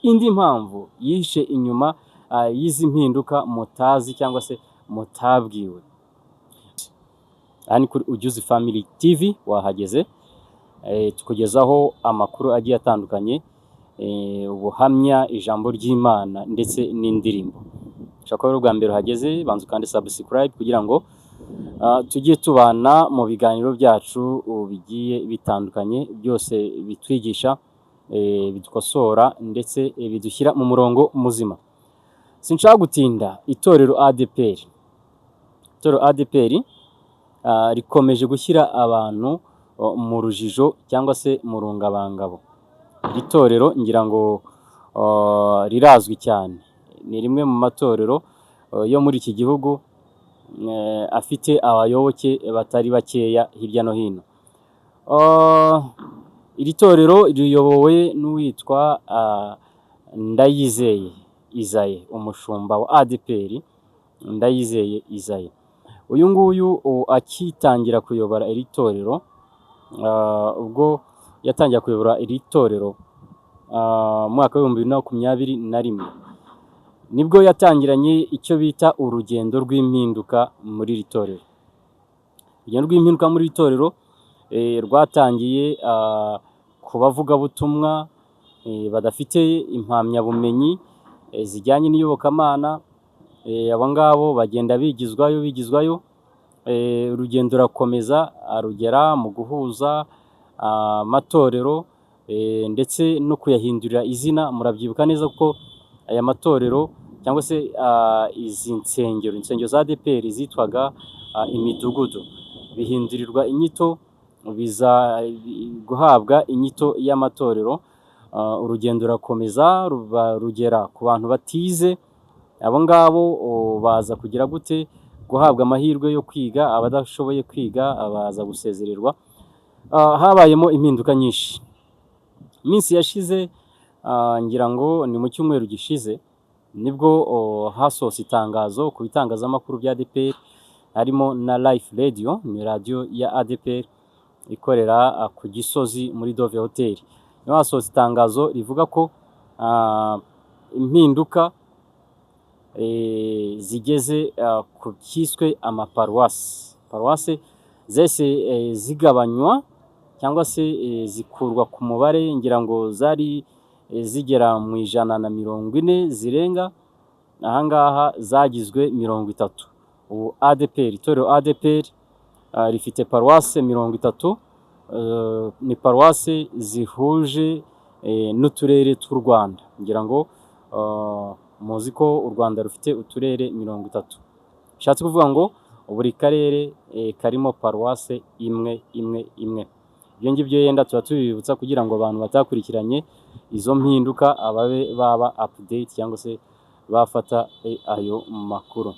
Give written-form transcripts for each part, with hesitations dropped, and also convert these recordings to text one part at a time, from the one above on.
Indi mpamvu yihishe inyuma y'izi mpinduka mutazi cyangwa se mutabwiwe. Aha ni kuri Ujuzi Family TV, wahageze, tukugezaho amakuru agiye atandukanye, ubuhamya, ijambo ry'Imana ndetse n'indirimbo. Ushobora kuba ari ubwa mbere uhageze, banza ukande subscribe kugira ngo tujye tubana mu biganiro byacu bigiye bitandukanye, byose bitwigisha, bidukosora ndetse bidushyira mu murongo muzima. Sinshaka gutinda. Itorero ADEPR, itorero ADEPR rikomeje gushyira abantu mu rujijo cyangwa se mu rungabangabo. Iri torero ngira ngo rirazwi cyane, ni rimwe mu matorero yo muri iki gihugu afite abayoboke batari bakeya hirya no hino. Iri torero riyobowe n'uwitwa Ndayizeye Isaie, umushumba wa ADEPR Ndayizeye Isaie. Uyu nguyu akitangira kuyobora iri torero, ubwo yatangira kuyobora iri torero mu mwaka wa 2021, nibwo yatangiranye icyo bita urugendo rw'impinduka muri iri torero. Urugendo rw'impinduka muri iri torero rwatangiye ku bavugabutumwa badafite impamyabumenyi zijyanye n'iyobokamana, abo ngabo bagenda bigizwayo bigizwayo, urugendo rurakomeza rugera mu guhuza amatorero ndetse no kuyahindurira izina. Murabyibuka neza ko aya matorero cyangwa se izi nsengero, insengero za ADEPR zitwaga imidugudu, bihindurirwa inyito, biza guhabwa inyito y'amatorero. Urugendo rurakomeza rugera ku bantu batize, abo ngabo baza kugira gute? Guhabwa amahirwe yo kwiga, abadashoboye kwiga baza gusezererwa. Habayemo impinduka nyinshi. Iminsi yashize, ngira ngo ni mu cyumweru gishize, nibwo hasohotse itangazo ku bitangazamakuru bya ADEPR, harimo na Life Radio, ni radiyo ya ADEPR ikorera ku Gisozi muri Dove Hotel. Niho hasohotse itangazo rivuga ko impinduka zigeze ku cyiswe amaparuwasi. Paruwasi zahise zigabanywa cyangwa se zikurwa ku mubare, ngira ngo zari zigera mu 140 zirenga, aha ngaha zagizwe 30. Ubu ADEPR, itorero ADEPR rifite paruwase 30, ni paruwase zihuje n'uturere tw'u Rwanda. Ngira ngo muzi ko u Rwanda rufite uturere 30. Bishatse kuvuga ngo buri karere karimo paruwase imwe imwe imwe. Ibyo ngibyo yenda tuba tubibutsa kugira ngo abantu batakurikiranye izo mpinduka babe baba update cyangwa se bafata ayo makuru.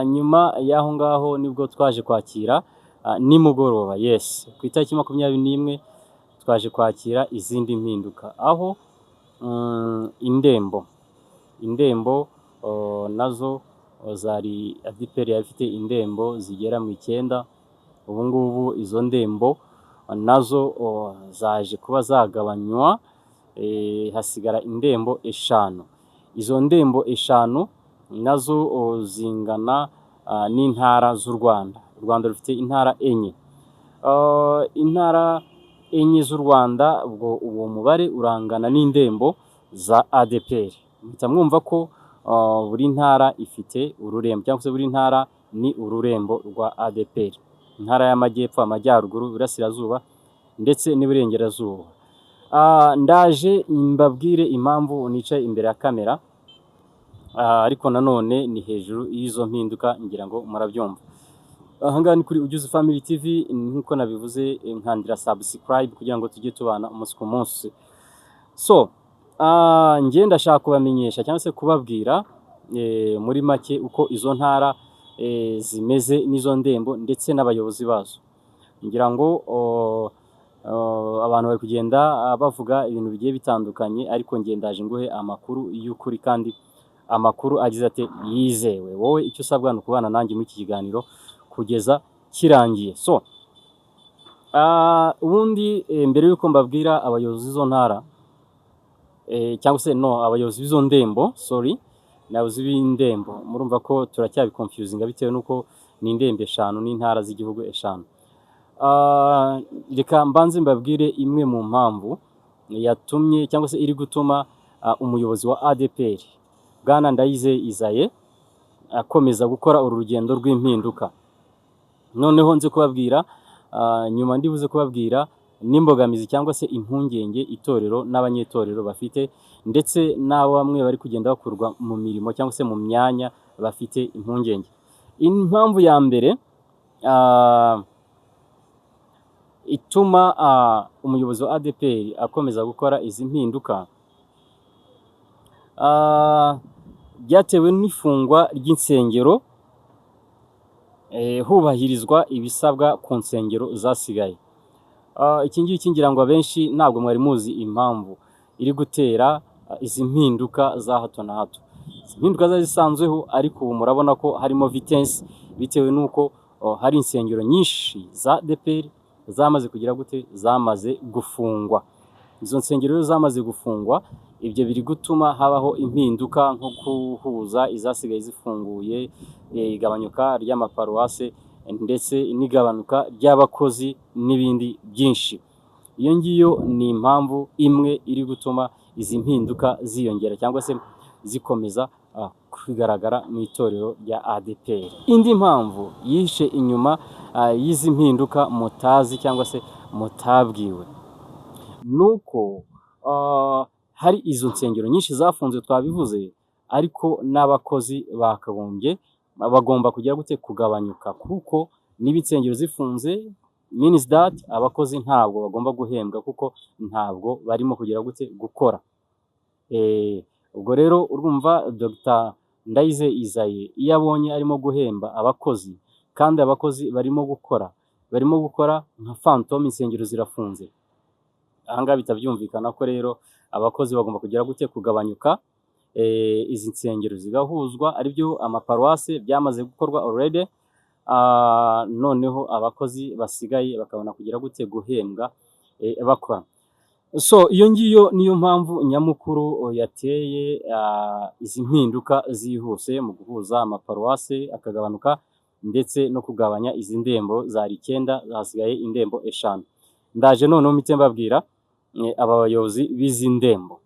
Nyuma y'aho ngaho nibwo twaje kwakira nimugoroba, yes, ku itariki 21 twaje kwakira izindi mpinduka, aho indembo nazo zari, ADEPR yari ifite indembo zigera mu 9, ubu ngubu izo ndembo nazo zaje kuba zagabanywa, hasigara indembo 5. Izo ndembo 5 nazo zingana n'intara z'u Rwanda. U Rwanda rufite intara 4. Intara 4 z'u Rwanda, ubwo uwo mubare urangana n'indembo za ADEPR. Muhita mwumva ko buri ntara ifite ururembo cyangwa se buri ntara ni ururembo rwa ADEPR. Intara y'Amajyepfo, Amajyaruguru, Iburasirazuba ndetse n'Iburengerazuba. Ndaje mbabwire impamvu nicaye imbere ya kamera, ariko nanone ni hejuru y'izo mpinduka, ngira ngo murabyumva. Aha ngaha ni kuri Ujuzi Family TV, nk'uko nabivuze, nkandira subscribe kugira ngo tujye tubana umunsi ku munsi. So njye ndashaka kubamenyesha cyangwa se kubabwira muri make uko izo ntara zimeze n'izo ndembo ndetse n'abayobozi bazo. Ngira ngo abantu bari kugenda bavuga ibintu bigiye bitandukanye, ariko njye ndaje nguhe amakuru y'ukuri kandi amakuru agize ate? Yizewe. Wowe icyo usabwa ni ukubana nanjye muri iki kiganiro kugeza kirangiye. So ubundi mbere y'uko mbabwira abayobozi b'izo ntara Cyangwa se no, abayobozi b'izo ndembo, sorry, ni abayobozi b'indembo. Murumva ko turacyabiconfusinga bitewe n'uko ni indembo 5 n'intara z'igihugu 5. Reka mbanze mbabwire imwe mu mpamvu yatumye cyangwa se iri gutuma umuyobozi wa ADEPR, Bwana Ndayizeye Isaie, akomeza gukora uru rugendo rw'impinduka. Noneho nze kubabwira nyuma, ndibuze kubabwira n'imbogamizi cyangwa se impungenge itorero n'abanyetorero bafite, ndetse n'abo bamwe bari kugenda bakurwa mu mirimo cyangwa se mu myanya bafite impungenge. Impamvu ya mbere ituma umuyobozi wa ADEPR akomeza gukora izi mpinduka, byatewe n'ifungwa ry'insengero hubahirizwa ibisabwa ku nsengero zasigaye. Iki ngiki ngira ngo abenshi ntabwo mwari muzi impamvu iri gutera izi mpinduka za hato na hato. Izi mpinduka zari zisanzweho, ariko ubu murabona ko harimo vitesse bitewe n'uko hari insengero nyinshi za ADEPR zamaze kugira gute? Zamaze gufungwa. Izo nsengero rero zamaze gufungwa, ibyo biri gutuma habaho impinduka nko guhuza izasigaye zifunguye, igabanyuka ry'amaparuwase ndetse n'igabanuka ry'abakozi n'ibindi byinshi. Iyo ngiyo ni impamvu imwe iri gutuma izi mpinduka ziyongera cyangwa se zikomeza kugaragara mu itorero rya ADEPR. Indi mpamvu yihishe inyuma y'izi mpinduka mutazi cyangwa se mutabwiwe, ni uko hari izo nsengero nyinshi zafunzwe, twabivuze, ariko n'abakozi bakagombye bagomba kugira gute? Kugabanyuka, kuko niba insengero zifunze means that abakozi ntabwo bagomba guhembwa, kuko ntabwo barimo kugira gute? Gukora. Ubwo rero urumva Dr Ndayizeye Isaie iyo abonye arimo guhemba abakozi kandi abakozi barimo gukora nka fantôme, insengero zirafunze, aha ngaha bihita byumvikana ko rero abakozi bagomba kugira gute? Kugabanyuka, izi nsengero zigahuzwa, aribyo amaparuwase byamaze gukorwa already, noneho abakozi basigaye bakabona kugira gute? Guhembwa bakora. So iyo ngiyo niyo mpamvu nyamukuru yateye izi mpinduka zihuse mu guhuza amaparuwase akagabanuka, ndetse no kugabanya izi ndembo zari 9, hasigaye indembo 5. Ndaje noneho mpite mbabwira aba bayobozi b'izi ndembo.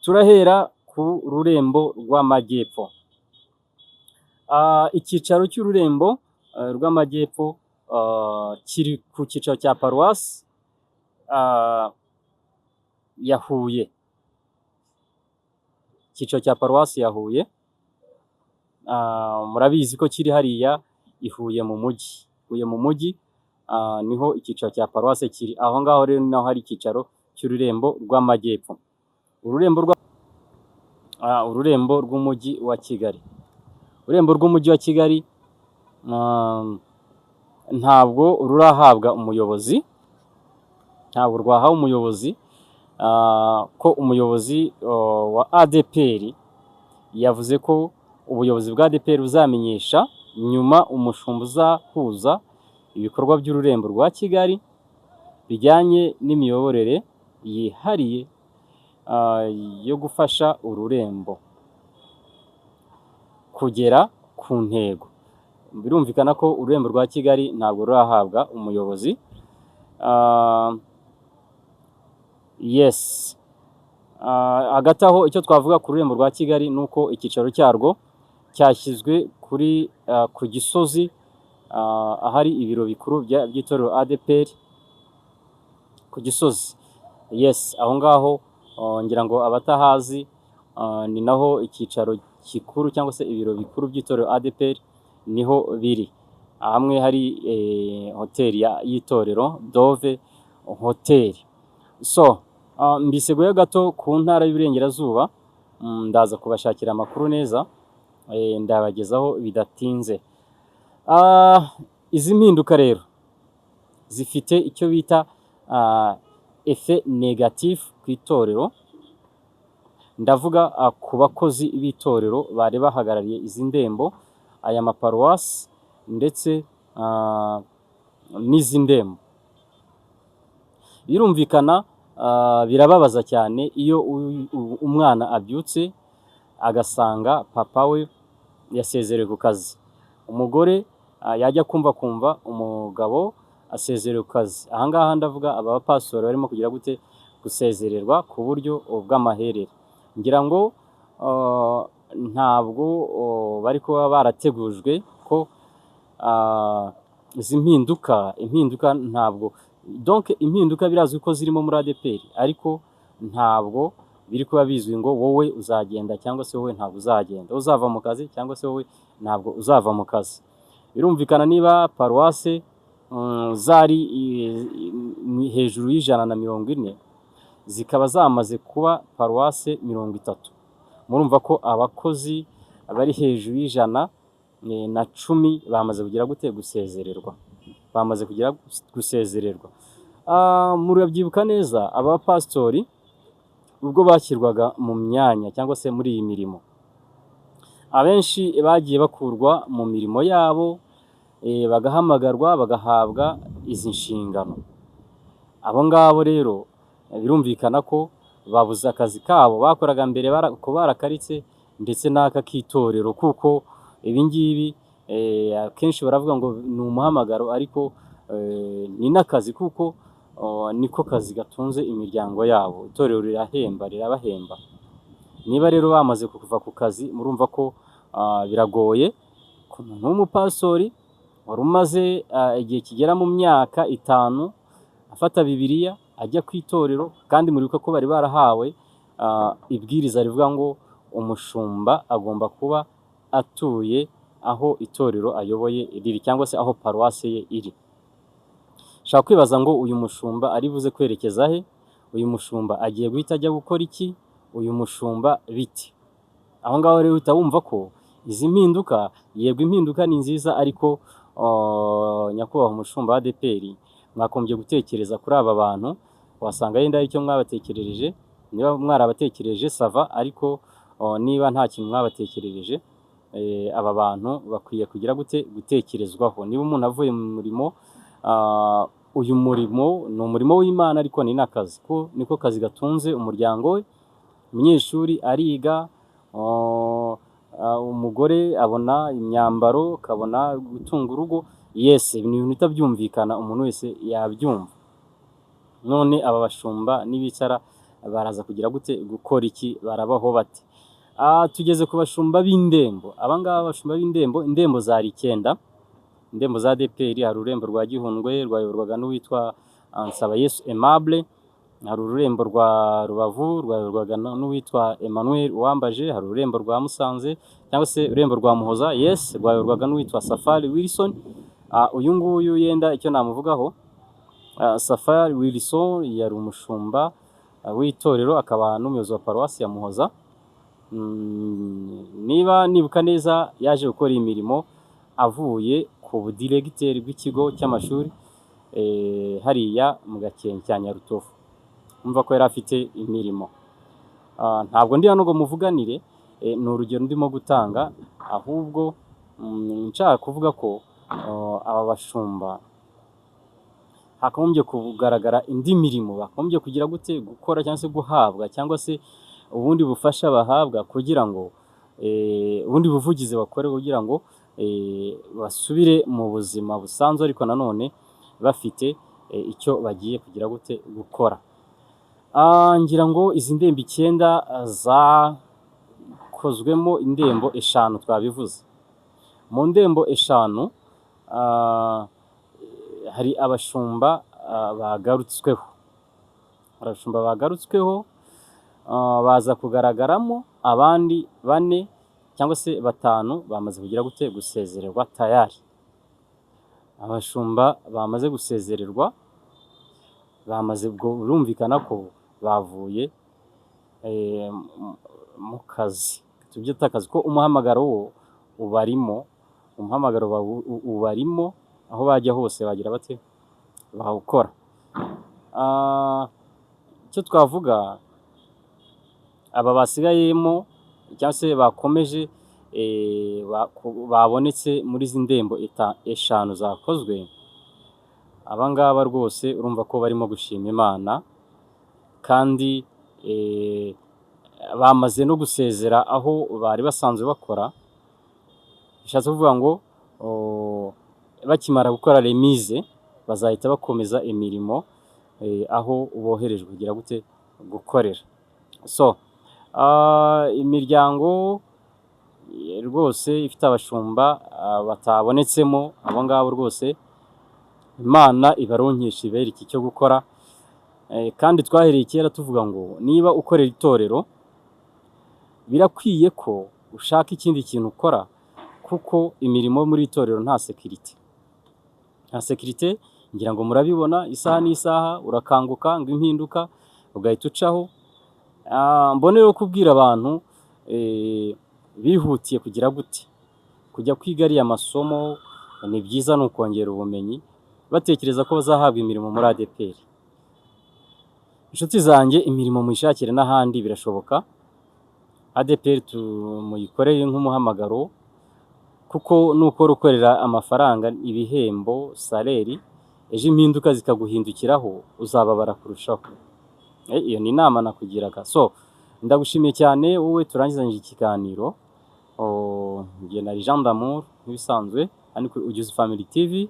Turahera ku rurembo rw'Amajyepfo. Icyicaro cy'ururembo rw'Amajyepfo kiri ku cyicaro cya paruwasi ya Huye. Icyicaro cya paruwasi ya Huye murabizi ko kiri hariya i Huye mu mujyi. Huye mu mujyi niho icyicaro cya paruwasi kiri. Aho ngaho rero ni naho hari icyicaro cy'ururembo rw'Amajyepfo. Ururembo rw'umujyi wa Kigali. Ururembo rw'umujyi wa Kigali ntabwo rurahabwa umuyobozi, ntabwo rwahawe umuyobozi, ko umuyobozi wa ADEPR yavuze ko ubuyobozi bwa ADEPR buzamenyesha nyuma umushumba uzahuza ibikorwa by'ururembo rwa Kigali bijyanye n'imiyoborere yihariye yo gufasha ururembo kugera ku ntego. Birumvikana ko ururembo rwa Kigali ntabwo rurahabwa umuyobozi. Yes. Hagati aho, icyo twavuga ku rurembo rwa Kigali ni uko icyicaro cyarwo cyashyizwe ku Gisozi, ahari ibiro bikuru by'itorero ADEPR ku Gisozi. Yes, aho ngaho ngira ngo abatahazi, ni naho icyicaro gikuru cyangwa se ibiro bikuru by'itorero ADEPR niho biri. Hamwe hari hoteli y'itorero, Dove Hotel. So mbiseguyeho gato ku ntara y'Iburengerazuba, ndaza kubashakira amakuru neza, ndabagezaho bidatinze. Izi mpinduka rero zifite icyo bita effet négatif ku itorero, ndavuga ku bakozi b'itorero bari bahagarariye izi ndembo, aya maparuwasi ndetse n'izi ndembo. Birumvikana Birababaza cyane iyo umwana abyutse agasanga papa we yasezerewe ku kazi, umugore yajya kumva akumva umugabo asezerewe ku kazi. Aha ngaha ndavuga aba bapasitori barimo kugira gute? Gusezererwa ku buryo bw'amaherere. Ngira ngo ntabwo bari kuba barategujwe ko izi mpinduka, impinduka ntabwo, donc impinduka birazwi ko zirimo muri ADEPR, ariko ntabwo biri kuba bizwi ngo wowe uzagenda cyangwa se wowe ntabwo uzagenda, uzava mu kazi cyangwa se wowe ntabwo uzava mu kazi. Birumvikana, niba paruwase zari hejuru ya 140, zikaba zamaze kuba paruwase 30, murumva ko abakozi bari hejuru ya 110 bamaze kugira gute? Gusezererwa, bamaze kugira gusezererwa. Murabyibuka neza, aba bapasitori ubwo bashyirwaga mu myanya cyangwa se muri iyi mirimo, abenshi bagiye bakurwa mu mirimo yabo, bagahamagarwa, bagahabwa izi nshingano. Abo ngabo rero birumvikana ko babuze akazi kabo bakoraga mbere, ko barakaritse, ndetse n'aka k'itorero, kuko ibi ngibi akenshi baravuga ngo ni umuhamagaro, ariko ni n'akazi, kuko niko kazi gatunze imiryango yabo. Itorero rirahemba, rirabahemba. Niba rero bamaze kuva ku kazi, murumva ko biragoye ku muntu w'umupasitori wari umaze igihe kigera mu myaka 5 afata Bibiliya ajya ku itorero. Kandi muribuka ko bari barahawe ibwiriza rivuga ngo umushumba agomba kuba atuye aho itorero ayoboye riri, cyangwa se aho paruwase ye iri. Ushobora kwibaza ngo uyu mushumba ari buze kwerekeza he? Uyu mushumba agiye guhita ajya gukora iki? Uyu mushumba bite? Aho ngaho rero uhita wumva ko izi mpinduka, yego impinduka ni nziza, ariko nyakubahwa umushumba wa ADEPR, mwagombye gutekereza kuri aba bantu. Wasanga yenda hari icyo mwabatekerereje. Niba mwarabatekereje, ça va, ariko niba nta kintu mwabatekerereje, aba bantu bakwiye kugira gute? Gutekerezwaho. Niba umuntu avuye mu murimo, uyu murimo ni umurimo w'Imana, ariko ni n'akazi, ko niko kazi gatunze umuryango we. Umunyeshuri ariga, umugore abona imyambaro, akabona gutunga urugo. Yes, ni ibintu bihita byumvikana, umuntu wese yabyumva. None aba bashumba nibicara baraza kugira gute? Gukora iki? Barabaho bate? Tugeze ku bashumba b'indembo. Aba ngaba bashumba b'indembo, indembo zari icyenda, indembo za ADEPR. Hari ururembo rwa Gihundwe rwayoborwaga n'uwitwa Nsabayesu Aimable, hari ururembo rwa Rubavu rwayoborwaga n'uwitwa Emmanuel Uwambaje, hari ururembo rwa Musanze cyangwa se ururembo rwa Muhoza, yes, rwayoborwaga n'uwitwa Safari Wilson. Uyu nguyu yenda icyo namuvugaho, Safari Wilson yari umushumba w'itorero, akaba n'umuyobozi wa paruwasi ya Muhoza. Niba nibuka neza, yaje gukora iyi mirimo avuye ku budiregiteri bw'ikigo cy'amashuri hariya mu Gakenke cya Nyarutovu. Urumva ko yari afite imirimo. Ntabwo ndi hano ngo muvuganire, ni urugero ndimo gutanga, ahubwo nshaka kuvuga ko aba bashumba hakagombye kugaragara indi mirimo bakagombye kugira gute? Gukora cyangwa se guhabwa, cyangwa se ubundi bufasha bahabwa, kugira ngo ubundi buvugizi bakore kugira ngo basubire mu buzima busanzwe, ariko nanone bafite icyo bagiye kugira gute? Gukora. Ngira ngo izi ndembo icyenda zakozwemo indembo eshanu twabivuze. Mu ndembo eshanu hari abashumba bagarutsweho, abashumba bagarutsweho baza kugaragaramo abandi bane cyangwa se batanu bamaze kugira gute? Gusezererwa tayari. Abashumba bamaze gusezererwa, bamaze, ubwo birumvikana ko bavuye mu kazi, tubyite akazi, ko umuhamagaro wo ubarimo, umuhamagaro ubarimo, aho bajya hose bagira bate? Bawukora. Icyo twavuga, aba basigayemo cyangwa se bakomeje, babonetse muri izi ndembo eshanu zakozwe, aba ngaba rwose urumva ko barimo gushima Imana. Kandi bamaze no gusezera aho bari basanzwe bakora. Bishatse kuvuga ngo bakimara gukora remise bazahita bakomeza imirimo aho boherejwe kugira gute? Gukorera. So imiryango rwose ifite abashumba batabonetsemo, abo ngabo rwose Imana ibaronkesha, ibereke icyo gukora. Kandi twahereye kera tuvuga ngo niba ukorera itorero, birakwiye ko ushaka ikindi kintu ukora, kuko imirimo muri itorero nta sécurité, nta sécurité. Ngira ngo murabibona, isaha n'isaha urakanguka ngo impinduka, ugahita ucaho. Mbone rero kubwira abantu bihutiye kugira gute? Kujya kwiga ariya masomo ni byiza, ni ukongera ubumenyi, batekereza ko bazahabwa imirimo muri ADEPR. Inshuti zanjye, imirimo muyishakire n'ahandi, birashoboka. ADEPR muyikorere nk'umuhamagaro, kuko nukora ukorera amafaranga, ibihembo, salaire, ejo impinduka zikaguhindukiraho uzababara kurushaho. Iyo ni inama nakugiraga. So ndagushimiye cyane wowe turangizanyije ikiganiro. Njye na Jean d'Amour nk'ibisanzwe, hano kuri Ujuzi Family TV.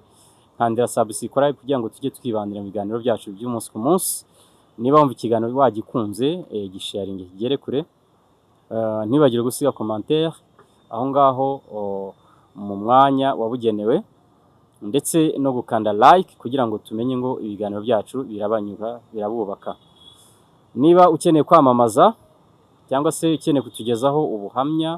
Nkandira subscribe kugira ngo tujye twibanira mu biganiro byacu by'umunsi ku munsi. Niba wumva ikiganiro wagikunze, gisharinge kigere kure. Ntibagire gusiga commentaire aho ngaho mu mwanya wabugenewe, ndetse no gukanda like kugira ngo tumenye ngo ibiganiro byacu birabanyura, birabubaka. Niba ukeneye kwamamaza cyangwa se ukeneye kutugezaho ubuhamya.